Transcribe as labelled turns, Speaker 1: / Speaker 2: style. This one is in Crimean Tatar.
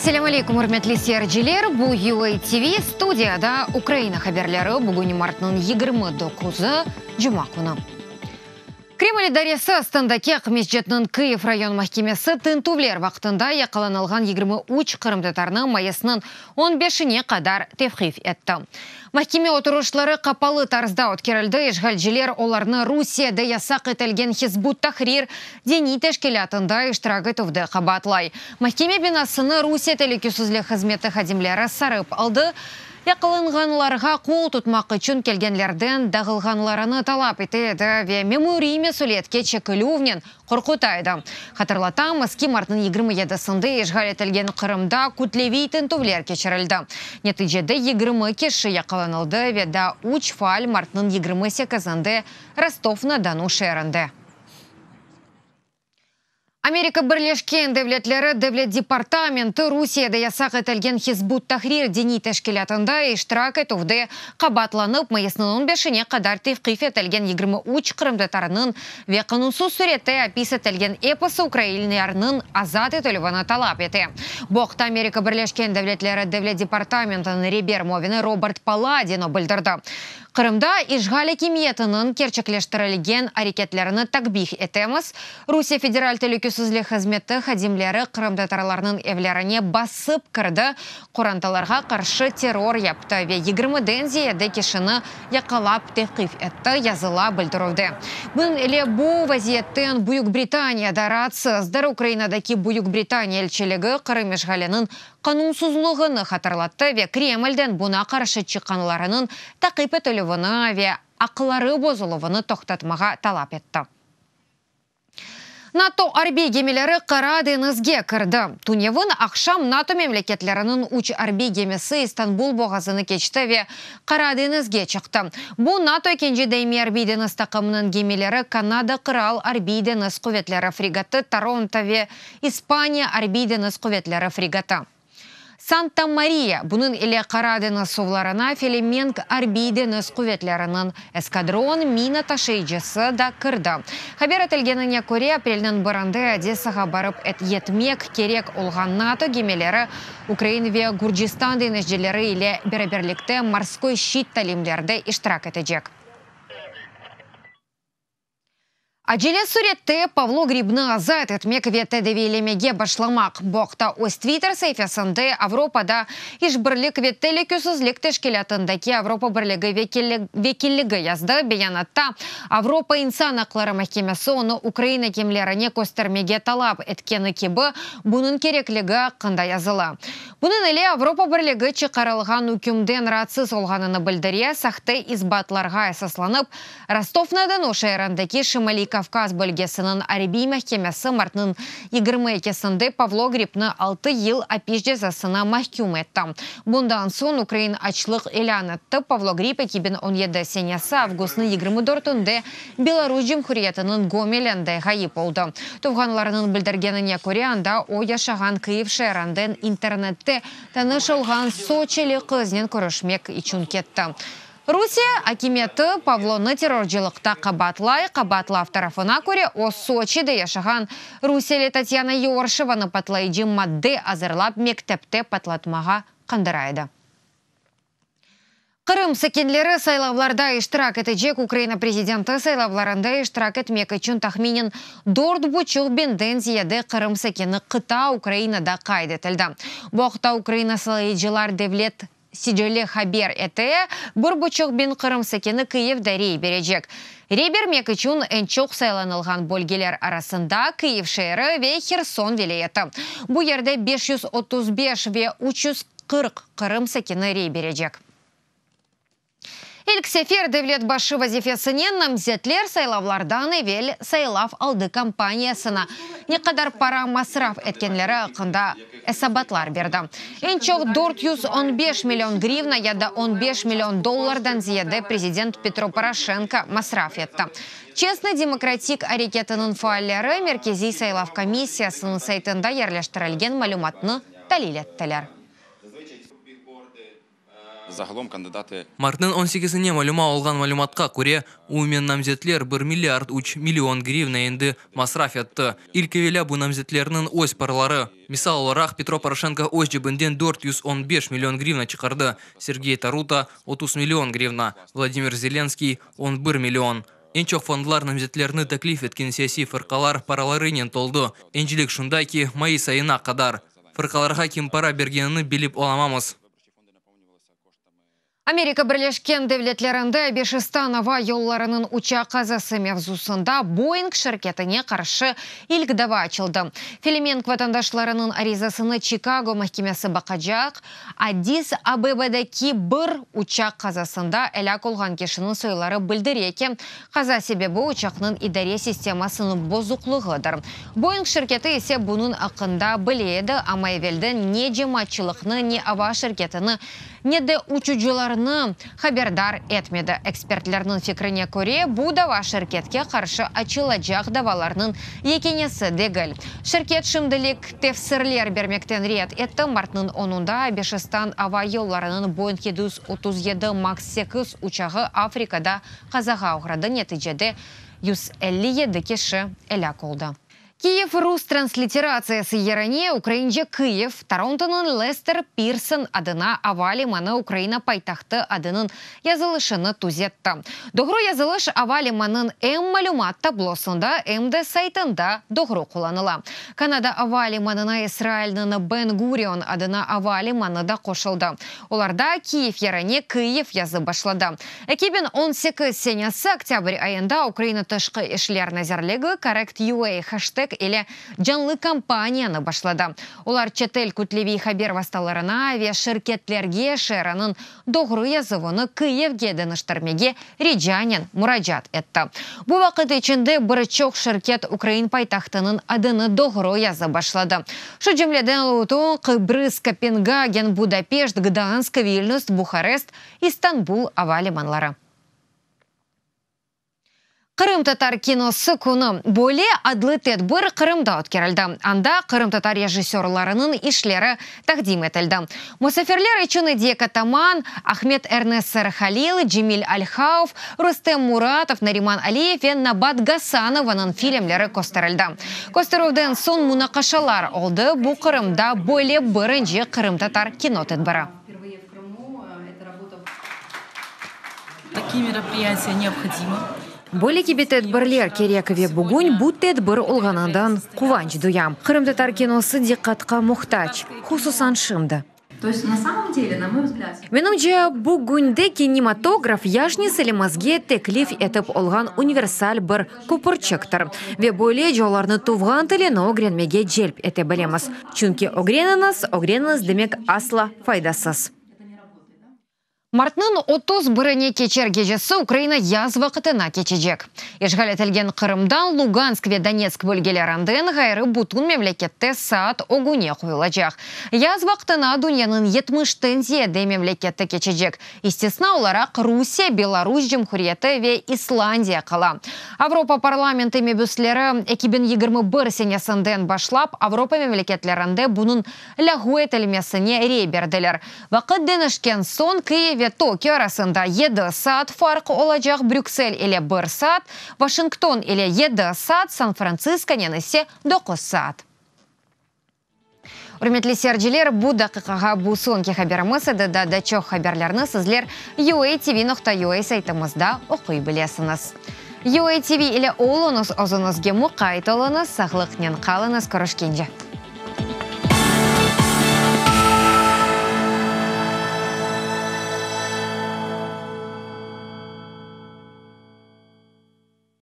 Speaker 1: Esselâmu aleykum, ürmetli seyirciler! Bu UA TV, studiyada Ukraina haberleri, bugün martnıñ 29-ı, cuma künü. Kreml idaresi astındaki Aqmescitniñ Kıyiv rayon mahkemesi tintüvler vaqtında yaqalanılğan 23 qırımtatarnı mayısnıñ on beşine qadar tevqif etti. Mahkeme oturışları qapalı tarzda ötkerildi, işğalciler olarnı Rusiyede yasaq etilgen Hizb ut-Tahrir diniy teşkilâtında iştirak etüvde qabaatlay. Mahkeme binasını Rusiye telükesizlik hızmeti hadimleri sarıp aldı, yaqalanğanlarğa qol tutmaq içün kelgenlerden dağılğanlarını talap ete edi ve memuriy mesüliyetke çekilüvnen qorquta edi. Hatırlatamız ki, martnıñ 27-sinde işğal etilgen Qırımda kütleviy tintüvler keçirildi. Neticede 20 kişi yaqalanıldı ve daa üç faal martnıñ 28-inde Rostov-na-Donu şeerinde. Amerika Birleşken Devletleri Devlet departamenti Rusiyede yasaq etilgen Hizb ut-Tahrir diniy teşkilâtında iştirak etüvde qabaatlanıp, mayısnıñ on beşine qadar tevqif etilgen 23 qırımtatarınıñ ve qanunsız sürette apis etilgen episi ukrainlerniñ azat etilüvini talap ete. Bu aqta Amerika Birleşken Devletleri Devlet departamentiniñ reber muavini Robert Palladino bildirdi. Qırımda işğal akimiyetiniñ kerçekleştirilgen areketlerini takbih etemiz. Rusiye Federal telükesizlik hızmeti hadimleri qırımtatarlarnıñ evlerine basıp kirdi, qorantalarğa qarşı terror yaptı ve yigirmiden ziyade kişini yaqalap tevqif etti, yazıla bildirüvde. Bunıñ ile bu vaziyetten Büyük Britaniya da raatsızdır. Ukrainadaki Büyük Britaniya elçiligi Qırım işğaliniñ qanunsızlığını hatırlattı ve Kremlden buña qarşı çıqqanlarınıñ taqip etilüvini ve aqları bozuluvını toqtatmağa talap etti. NATO arbiy gemileri Qara deñizge kirdi. Tünevin aqşam NATO memleketleriniñ üç arbiy gemisi İstanbul boğazını keçti ve Qara deñizge çıqtı. Bu, NATO ekinci daimiy arbiy deñiz taqımınıñ gemileri Kanada Qıral arbiy deñiz quvetleri fregatı Toronto ve İspaniya arbiy deñiz quvetleri fregatı Santa Mariya, bunıñ ile Qara deñiz suvlarına Felemenk arbiy deñiz quvetleriniñ eskadron mina taşıyıcısı da kirdi. Haber etilgenine köre, aprelniñ birinde Odessağa barıp yetmek kerek olğan NATO gemileri Ukraina ve Gürcistan deñizcileri ile beraberlikte Morskoy şçit talimlerde iştirak etecek. Acele sürette Pavlo Gribni azat etmek ve tedaviylemege başlamaq. Bu aqta öz Twitter saifesinde Avropada işbirlik ve telükesizlik teşkilâtındaki Avropa Birligi vekilligi yazdı. Beyanatta, Avropa insan aqları mahkemesi onı ukrain akimlerine köstermege talap etkeni kibi, bunıñ kerekligi aqqında yazıla. Bunıñ ile Avropa Birligi çıqarılğan ükümden raatsız olğanını bildire, sahte isbatlarğa esaslanıp, Rostov-na-Donu şeerindeki Şimaliy Kavkaz bölgesiniñ arbiy mahkemesi martnıñ 22-sinde Pavlo Gribni altı yıl apis cezasına mahküm etti. Bundan soñ ukrain açlıq ilân etti. Pavlo Grib 2017 senesi avgustnıñ 24-ünde Belarus Cumhuriyetiniñ Gomelinde ğayıp oldı. Tuvğanlarınıñ bildirgenine köre, anda o yaşağan Kyiv şeerinden internette tanış olğan soçili qıznen körüşmek içün ketti. Rusiye akimiyeti Pavlonı terrorcılıqta qabaatlay. Qabaatlav tarafına köre, o, Soçide yaşağan rusiyeli Tatyana Yorşevanı patlayıcı madde azırlap, mektepte patlatmağa qandıra edi. Qırım sakinleri saylavlarda iştirak etecek Ukraina prezidenti saylavlarında iştirak etmek içün tahminen dört buçuq biñden ziyade Qırım sakini qıta Ukrainada qayd etildi. Bu aqta Ukraina saylayıcılar devlet Sicili haber ete, bir buçuq biñ Qırım sakini Kıyivde rey berecek. Rey bermek içün eñ çoq saylanılğan bölgeler arasında Kıyiv şeeri ve Herson vilâyeti. Bu yerde 535 ve 340 Qırım sakini rey berecek. İlk sefer devlet başı vazifesine namzetler saylavlardan evel saylav aldı kampaniyasına ne qadar para masraf etkenleri aqqında esabatlar berdi. Eñ çoq 415 million grivna ya da 15 million dollardan ziyade prezident Petro Poroşenko masraf etti. Çestnıy demokratik areketiniñ faalleri Merkeziy saylav komissiyasınıñ saytında yerleştirilgen malümatnı talil ettiler.
Speaker 2: Zagalom kandidatı.
Speaker 3: Martnıñ on sekizine malüma olğan malümatqa köre, umumen namzetler bir milliard üç million grivna endi masraf etti. İlk evelâ bu namzetlerniñ öz paraları. Misal olaraq, Petro Poroşenko öz cebinden 415 million grivna çıqardı, Sergey Taruta, 30 million grivna, Vladimir Zelenskiy, on bir million. Eñ çoq fondlar namzetlerni teklif etken siyasiy fırqalar paralarınen toldı. Encilik şunda ki, mayıs ayına qadar fırqalarğa kim para bergenini bilip olamamız.
Speaker 1: Amerika Birleşken Devletlerinde Abeşistan ava yollarınıñ uçaq qazası mevzusında Boeing şirketine qarşı ilk dava açıldı. Felemenk vatandaşlarınıñ arizasını Çikago mahkemesi baqacaq. Addis Abebadaki bir uçaq qazasında elâk olğan kişiniñ soyları bildire ki, qaza sebebi uçaqnıñ idare sistemasınıñ bozuqlığıdır. Boeing şirketi ise bunıñ aqqında bile edi, amma evelden ne cemaatçılıqnı, ne ava şirketini, ne de uçucılarnı haberdar etmedi. Ekspertlerniñ fikrine köre, bu dava şirketke qarşı açılacaq davalarnıñ yekânesi degil. Şirket şimdilik tefsirler bermekten red etti. Martnıñ onunda Abeşistan ava yollarınıñ Boeing 737 Max 8 uçağı Afrikada qazağa oğradı, neticede 157 kişi elâk oldı. Kiyev rus transliteratsiyası yerine ukraince Kıyiv, Torontonıñ Lester Pirson adına ava limanı Ukraina paytahtı adınıñ yazılışını tüzetti. Doğru yazılış ava limanınıñ em malümat tablosında, em de saytında doğru qullanıla. Kanada ava limanına İsrailniñ Ben Gurion adına ava limanı da qoşuldı. Olarda Kiyev yerine Kıyiv yazıp başladı. 2018 senesi oktâbr ayında Ukraina Tışqı işler nazirligi Correct.UA heşteg ile canlı kampaniyanı başladı. Olar çetel kütleviy haber vastalarına ve şirketlerge şeeriniñ doğru yazuvını Kıyivge deñiştirmege ricanen muracaat etti. Bu vaqıt içinde bir çoq şirket ukrain paytahtınıñ adını doğru yazıp başladı. Şu cümleden Luton, Qıbrız, Kopengagen, Budapeşt, Gdansk, Vilnüs, Buharest, İstanbul ava limanları. Qırımtatar kinosı künü, böyle adlı tedbir Qırımda ötkerildi. Anda qırımtatar rejissörlarınıñ işleri taqdim etildi. Musafirler içün Ediye Kataman, Ahmet Ernes Sarıhalil, Cemil Alhaov, Rustem Muratov, Nariman Aliyev ve Nabat Gasanovanıñ filmleri kösterildi. Kösterüvden soñ munaqaşalar oldı, bu Qırımda böyle birinci qırımtatar kino tedbiri.
Speaker 4: Такие мероприятия необходимы.
Speaker 1: Böyle kibi tedbirler kerek ve bugün bu tedbir olğanından quvanç duyam. Qırımtatar kinosı diqqatqa muhtac, hususan şimdi.
Speaker 4: То есть, на самом деле, на мой взгляд.
Speaker 1: Menimce, bugünde kinematograf yaş nesilimizge teklif etip olğan universal bir köpürçiktir. Ve böylece olarnı tuvğan tilini ögrenmege celp ete bilemiz. Çünki ögreniñiz, ögreniñiz demek asla faydasız. Martnıñ 31-ine keçer gecesi Ukraina yaz vaqıtına keçecek. İşğal etilgen Qırımdan Lugansk ve Donetsk bölgelerinden ğayrı bütün memlekette saat ögüne qoyulacaq. Yaz vaqtına dünyanıñ yetmişten ziyade memleketi keçecek, istisna olaraq Rusiye, Belarus Cumhuriyeti ve İslandiya qala. Avropa parlamenti mebüsleri 2021 senesinden başlap Avropa memleketlerinde bunıñ lâğu etilmesine rey berdiler. Vaqıt deñişken soñ Kyiv ve Tokio arasında yedi saat farq olacaq, Brüksel ile bir saat, Vaşington ile yedi saat, San-Frantsiskonen ise doquz saat. Ürmetli seyirciler, bu daqiqağa bu soñki haberimiz edi. Daa da çoq haberlerni sizler uatv.ua saytımızda oquy bilesiñiz. UATV ile oluñız, özüñizge muqayt oluñız, sağlıqnen qalıñız, körüşkence.